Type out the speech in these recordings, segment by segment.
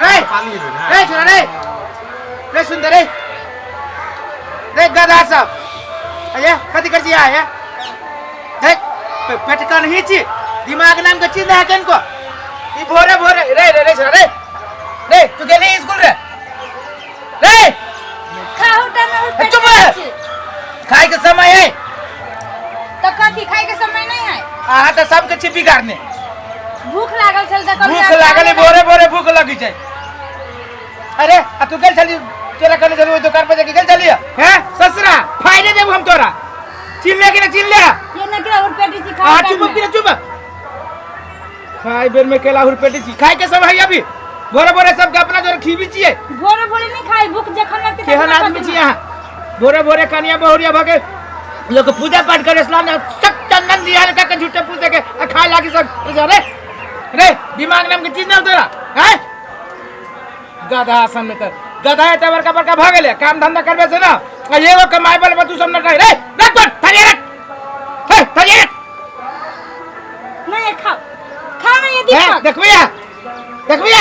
रे पाली हेबै ने रे छोरा रे रे सुन रे रे गधा सब अये कथी कर छी आए हे पेट का नहीं छी दिमाग नाम के चीज है कनको ई भोरे भोरे रे रे रे छोरा रे रे तू गेली स्कूल रे रे खाहु टा में उठ चुप रह। खाए के समय है तो कथी खाए के समय नहीं है अहाँ तऽ सबके छी बिगाड़ने भूख लागल छल तऽ भूख लागल है, भोरे भोरे भूख लगी छै अरे आ तू गेल छली तोरा कहने छली ओहि दुकान पर जाके गेल छली हैं ससुरा फायदे देब हम तोरा चिन्ह ले कि ना चिन्ह ले ये न केला उड़ पेटी छी आ चुप कि ना चुप खाए बेर में केला हुरपेटी छी खाए के सब है अभी भोरे भोरे सबके अपना जोर खीबी छियै भोरे भोरे नहीं खाई भूख जखन लगते केहन आदमी छी अहाँ भोरे भोरे कनिया बहुरिया भके लोग पूजा पाठ करे स्नान सब चंदन दिया का के झूठे पूजे के आ खाए लागी सब रे रे दिमाग नाम के चीज ना तोरा हैं गधा सन में त गधा एते बड़का बड़का भ गेलै काम धंधा करबे से ना आ एगो कमाए वाला तू सब न रहे रे रख पर थरिया रख हे थरिया रख नहीं खाओ खाओ ना ये हैं दीपक देखबे देखबे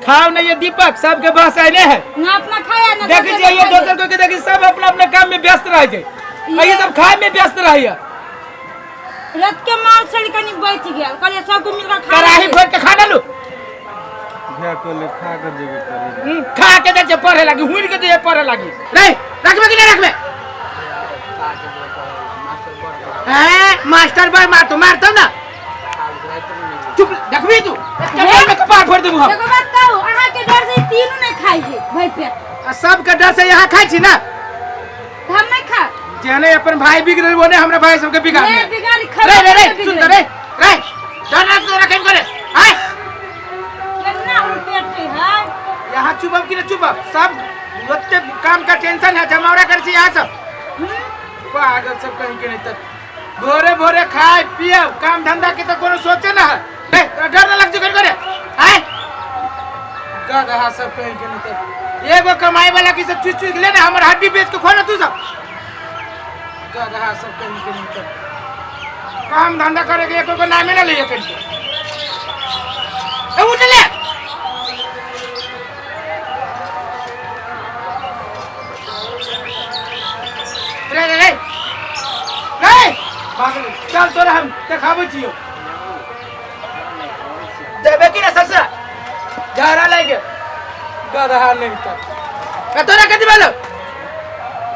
खाओ ना ये दीपक सबके बस आइले है ना अपना खाया ना देखै छियै ये दोसर कोई के देखी सब अपना अपना काम में व्यस्त रहै छै आ ये सब खाए में व्यस्त रहैया रत के मार छड़ी कनी बच गेल कहलिए सबको मिलकर खा कड़ाही लेबै। फोड़ के खा डालू भैया कहले खा के जेबे पढ़े खा के जाइ छै पढ़े लागी हुड़ के जाइ पढ़े लागी रे रखबे कि नहीं रखबे हैं मास्टर बड़ मारतो मारतो ना चुप देखबी तू चप्पल में कपार फोड़ देबू हम एगो बात कहू अहाँ के डर से तीनू नहीं खाइ छै भरि पेट आ सबके डर से यहाँ खाइ छी ना तऽ हम नहीं खा जेने अपन भाई बिगड़ल ओने हमरा भाई सबके बिगाड़ ले बिगाड़ी खा रे रे रे सुन रे रे डर ना तोरा कहीं करे आय केतना हम पेट के है यहाँ चुपब कि ना चुपब सब ओते काम का टेंशन है जमावड़ा कर छी यहाँ सब पागल सब कहीं के नहीं तक भोरे भोरे खाए पिए काम धंधा के तो कोनो सोचे ना है रे तोरा डर ना लग जो करे आय गधा सब कहीं के नहीं तक एगो कमाए वाला की सब चुस चुस ले ना हमर हड्डी बेच के खो ना तू सब गधा सब कहीं के नहीं तक काम धंधा करे के एको को नामे ना लिए कहीं के ए उठ ले रे रे रे रे भाग ले चल तोरा हम देखाबै छियौ देबे कि ना ससुरा जहरा लागे गधा नहीं तो ए तोरा कथी भेलो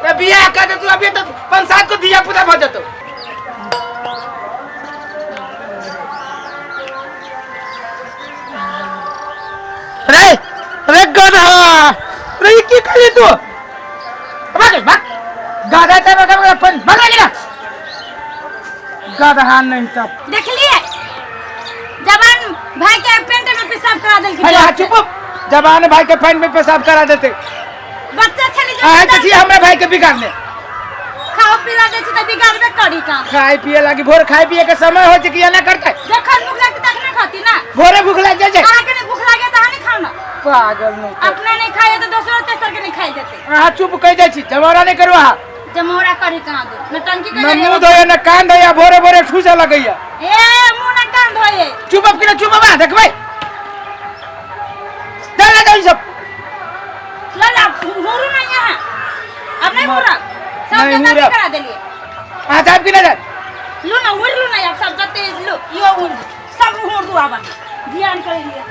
रे बियाह कर दे तू अभी तो पाँच सात को धिया पुता भऽ जेतौ रे रे गधा रे ई की कहली तू भाग भाग गधा ते भाग भाग अपन भाग ना गधा नहीं तब देखलिए जवान भाई के पेंट में पेशाब करा देलखिन अरे हाँ चुप जवान भाई के पैंट में पेशाब करा देते बच्चा छली आए तो छी हमरा भाई के बिगाड़ने खाओ पिला दे छी त बिगाड़बे करी का खाए पिए लागी भोर खाए पिए के समय हो छै कि एना करते जखन भूख लगतै तखने खाती ना भोरे भूख लाग जाइ छै अहाँ के नहीं भूख लागे त अहाँ नहीं खाओ ना पागल नहीं तो। अपना नहीं खाए तो दोसरो तेसर के नहीं खाई देते अहाँ चुप कह जाइ छी जमाना नहीं करू अहाँ जमौरा करी कहाँ दो नटंकी न कर मुंह धोया न कान धोया भोरे भोरे ठूसा लगैया ए मुंह न कान धोए चुप अब कि ना चुप अब देखबै चल ना जाओ सब ला ला हुरू नहीं यहाँ अब नहीं हुरा सब नहीं जगह हुरब। करा देलिए अहाँ जायब कि ना जायब लू ना उड़ लू ना अब सब जते लू यो उड़ सब उड़ दू आबा ध्यान कर लिया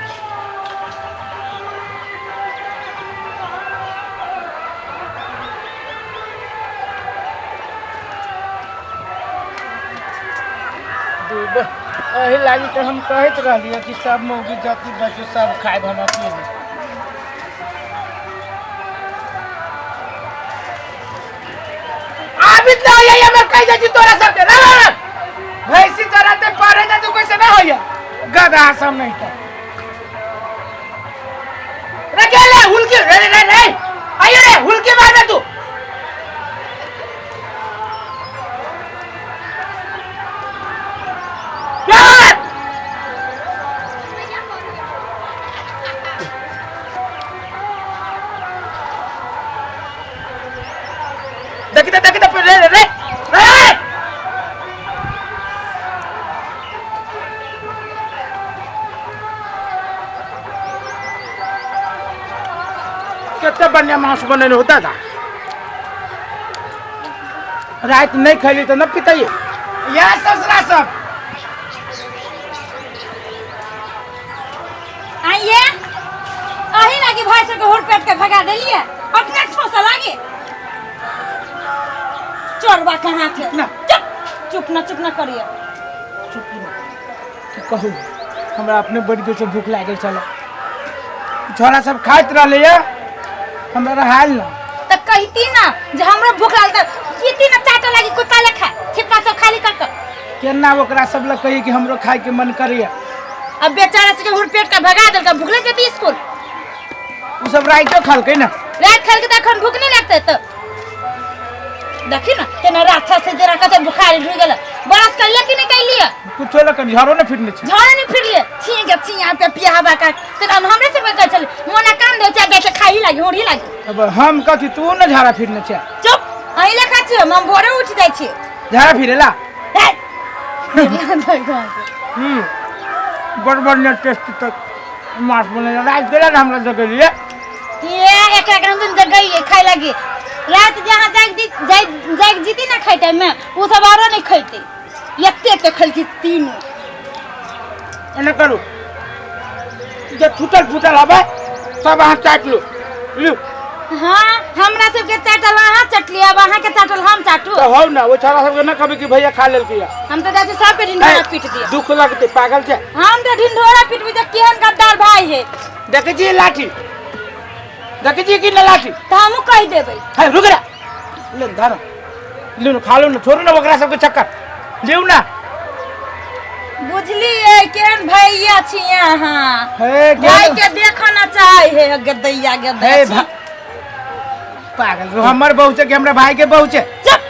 एहि लागी तऽ हम कहैत रहलियै कि सब मौगी जाति बच्चो सब खायब हम अकेले आबित ना होइए हमें कहि जाइ छी तोरा सबके रे रे भैंसी चराते पारे जा तू कैसे ना होइए गधा सब नहीं तो रे गेले हुलकी रे रे रे रे आइयो रे हुलकी मारबे तू यार देखी तो देखी तो रे रे रे रे कते बढ़िया मांस बनेने हो दादा। राति नहीं खैली तो न पितैये। या ससुरा सब आइए अही लागी भाई सबके हुर पेट के भगा देलिए, अपने ठोसा लागे चोरबा कहाँ के। ना। चुप चुप ना, चुप ना करिए। चुप ना की कहू, हमरा अपने बड़ी जोर से भूख लागल छल। छोरा सब खाइत रहले ये, हमरा रहायल ना। त कहती ना जे हमरा भूख लागल त जीती ना चाटे लागी कुत्ता लेखा छिपा सब खाली कर के। केना ओकरा सब लग कही कि हमरो खाए के मन करैया। अब बेचारा सबके हुर पेट के भगा देलकै, भूखले जेती स्कूल। उ सब राइतो खलकै ना। रात खलकै त अखन भूख नहीं लगतै त। देखी ना केना रात से जरा कते बुखार ढुइ गेल। बरस कैले कि नहीं कैलिए? कुछो लग झाड़ो न फिरने छै। झाड़ो नहीं फिरलिए। छी गे छी यहाँ पे पियाबा का त हम हमरे सब कहै छल मोना काम दे छै बेटे खाई लागी होड़ी लागी। अब हम कथी तू न झाड़ा फिरने छै। चुप अही लेखा छी हम भोरे उठ जाइ छी। झाड़ा फिरेला? बड़ बढ़िया टेस्टी तक मांस बने रात गेला ना हमरा जगेलिए। ये एक एक दिन जगइए खाए लागी। रात जहाँ जाग दी जाग जीती ना खाए टाइम में वो सब आरो नहीं खैते। एते एते खलकी तीनों। एना करू जे छूटल फूटल हबे सब अहाँ चाट लू लू। हाँ हमरा सबके चाटल अहाँ चटली, अब अहाँ के चाटल हम चाटू। तो हौ ना वो छोरा सबके ना कभी कि भैया खा लेलकै। हम तो जाय सबके ढिंढोरा पीट दिए। दुख लगते पागल छै। हम तो ढिंढोरा पीटबी जे केहन गद्दार भाई है। देखै छी लाठी, देखै छी कि ना लाठी? त हमहूँ कहि देबै। है रुक रे, ले धर ले न, खा लो ना, छोड़ू ना ओकरा सबके चक्कर लिउ ना। बुझलिए केहन भैया छी अहाँ। हे भाई के देखऽ ना चाहे है गदैया गदैया। पागल हमर बहू छै कि हमरा भाई के बहू छै? चुप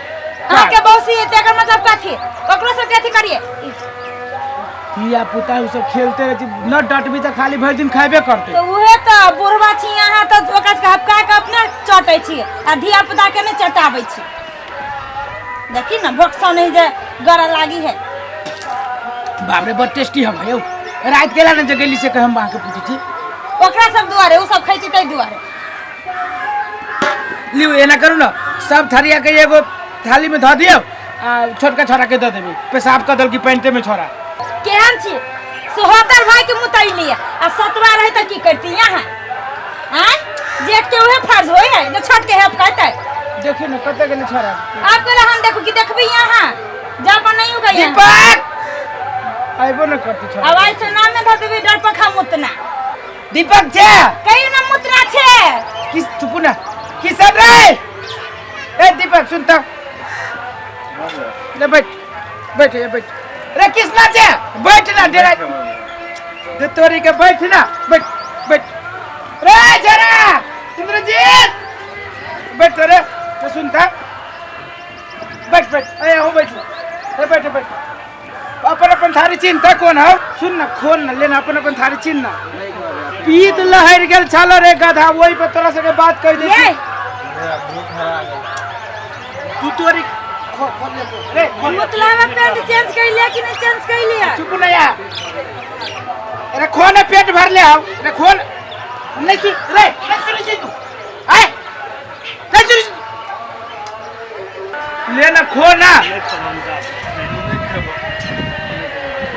अहाँ के बहू छी एकर मतलब कथी? ओकरो सब अथी करिए। धिया पुता उ सब खेलते रहे छै, न डटबी त खाली भरि दिन खाइबे करते। तो उहे त बुढ़वा छी अहाँ त ओकरा सबके हपका के अपने चटै छी आ धिया पुता के नहि चटाबै छी। देखी ना भोकसा नहीं जे गरा लागी है। बाप रे बड़ टेस्टी है भाई। रात केला न जगेली से कह हम अहाँ के पूछै छी। ओकरा सब दुआरे उ सब खैती तै दुआरे। लिउ एना करू ना सब थरिया के एगो थाली में धऽ दियौ आ छोटका छोरा के दऽ देबै। पेशाब कऽ देलकी पैंटे में छोरा। केहन छी सोहतर भाई के मुतैली आ सतवा रहे त की करती यहाँ? आँ जेठ के उहे फर्ज होय है जे छोट के हेल्प करतै। देखियो ना कते गेलै छोरा। आप कहले हम देखू कि देखबी यहाँ जा पर नहीं उगै। दीपक आइबो न करती छोरा। आवाज से नाम में धऽ देबै डर पखा मुतना। दीपक छे कहियो ना मुतना छे। किस चुपू ना किशन रे। ए दीपक सुन त ले बैठ बैठ ये बैठ रे कृष्णा छे बैठ ना डेरा दे तोरी के बैठ ना बैठ बैठ रे जरा इंद्रजीत बैठ रे तो सुन त बैठ बैठ ए हो बैठ ए बैठ बैठ अपन अपन थारी चिन्ता कोन हो? सुन ना खोल ना लेना अपन अपन थारी चिन्ह ना। पीत लहर गेल छल रे गधा ओहि पर तोरा सबके बात कहि दै छी। तू तोरी खोल ले रे खोल। मुतला में पैंट चेंज कैलिए कि नहीं चेंज कैलिए? चुप ना यार। अरे खो ना पेट भर ले आओ रे खोल नहीं सुन रे नहीं सुन छी तू आए नहीं सुन ले ना खो ना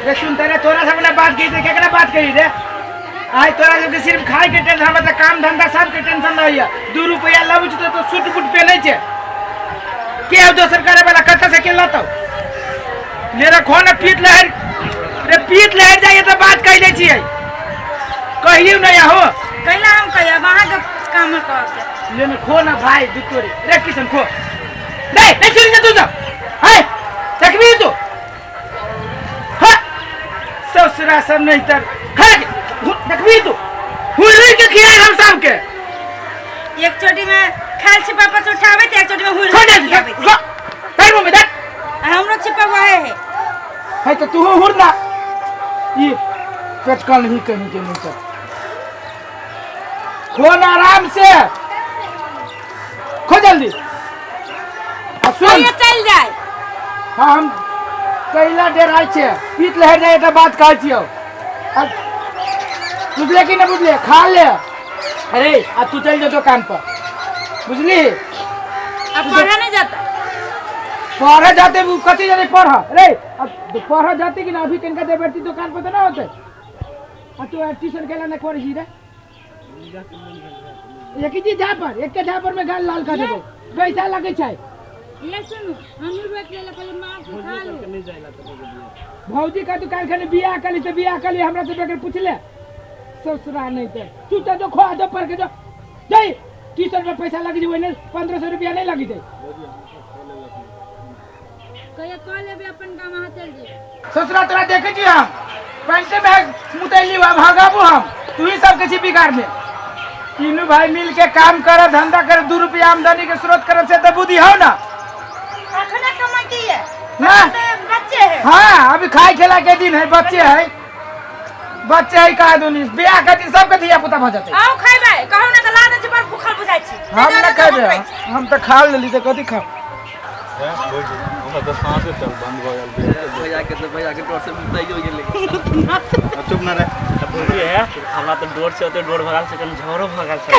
रे। सुन तेरे तोरा सब ने बात कही रे केकरा बात कही रे? आइ तोरा सबके सिर्फ खाए के टेंशन, हमरा त काम धंधा सब के टेंशन रहैया। 2 रुपया लबै छै तो सूट बूट पहनै छै। के आउ दोसर करे वाला कतऽ से के लतौ? ले रे खो ना पीत लहर रे पीत लहर जाइए त बात कहि दै छियै। कहियौ नै आहो कैला हम कहियो अहाँ के काम करके। ले ना खो ना भाई दू तोरी रे किशन खो नहीं नहीं सुन तू सब है देखबी तू। हां ससुरा सब नहीं तर खा के देखबी तू हुई के खियाए हम सब के। एक चोटी में खाल छिपा पर उठावे एक चोटी में हुई खो दे तार मुंह में दे। हमरो छिपा हुआ है है तो तू हुर ना ये पेटकल नहीं कहीं के नहीं तर खो ना आराम से खो जल्दी आ सुन चल जाए। हाँ हम कैला डेराय छे पीत लहर जाए त बात कहै छियौ। बुझले कि न बुझले? खा ले अरे आ तू चल जो दुकान पर, बुझली? अब पढ़ा नहीं जाता। पढ़े जाते उ कथी जाने पढ़ रे। अब पढ़ जाते कि ना अभी कनका दे बैठती दुकान पर तो ना होते। आ तू ट्यूशन केला ना करै छी रे? एक ही जा पर एक के झापर में गाल लाल कर देबो, पैसा लगे छै। ले सुनू, हमहूँ रोकि लेलक, कहलियै मार के खा लू। भौजी का दुकान खाली बियाह कली से बियाह कली, हमरा से बगैर पूछले ससुरा नहीं ते तू तो जो खो दो पर के जो जाई ट्यूशन में पैसा लग जेबो ने 1500 रुपया नहीं लगी जाई। कहिया कह लेबै अपन काम, अहाँ चलि जेबै। ससुरा तोरा देखे छी हम पैसे में मुतैली वा भागाबू हम, तू ही सब किसी बिगाड़ ले। तीनों भाई मिल के काम कर धंधा कर 2 रुपया आमदनी के स्रोत करब से तो बुद्धि हो ना। अखने कमाती है ना बच्चे है। हाँ अभी खाए खेला के दिन है, बच्चे है, बच्चे है का दुनी बियाह के दिन सबके धिया पुता भ जाते। आओ खैबै कहू ना त ला दै छी, बड़ भूखल बुझाइ छी। हम ना खैबै, हम त खा लेली त कथी खाब। हमरा तऽ साँसे चल बंद भऽ गेल। भैया के तो भैया के डर से मुतैयो गेलै। अब चुप ना रह। भौजी है हमरा तऽ डोर से ओते डोर भगाल छै, कनि झगड़ो भगाल छै।